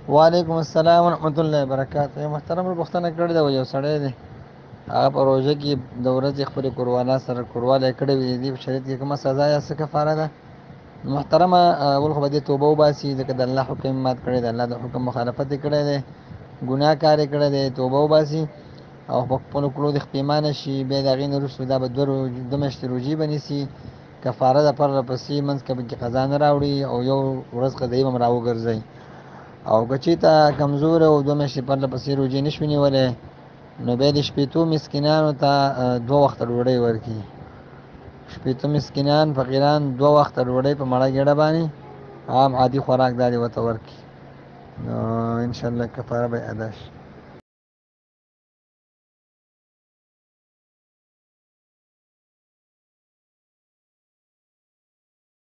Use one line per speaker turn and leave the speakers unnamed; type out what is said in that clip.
وعلیکم السلام ورحمت الله وبرکاته. محترم پوښتنه کړې ده، یو سړی دی، هغه په روژه کې د ورځې خپلې کوروالا سره کوروالی کړی وي، د دې په شریعت کې کومه سزا یا څه کفاره ده؟ محترمه، اول خو به دې توبه وباسي، ځکه د الله حکم مات کړی دی، الله د حکم مخالفت یې کړی دی، ګناه کار یې کړی دی، توبه وباسي او په خپلو کړو دې پښېمانه شي. بیا د هغې نه وروسته دا به دوه میاشتې روژې به نیسي، کفاره ده پرله پسې، منځ کې به کې قضا نه راوړي او یو ورځ قضایي به هم راوګرځوي. او که چېرته کمزوری او دوه میاشتې پرله پسې روژې نه شوي نیولی، نو بیا د 60 مسکینانو ته دوه وخته ډوډۍ ورکړي. 60 مسکینان فقیران دوه وخته ډوډۍ په مړه ګېډه باندې عام عادي خوراک دا دې ورته ورکړي، نو انشاءالله کفاره به یې ادا شي.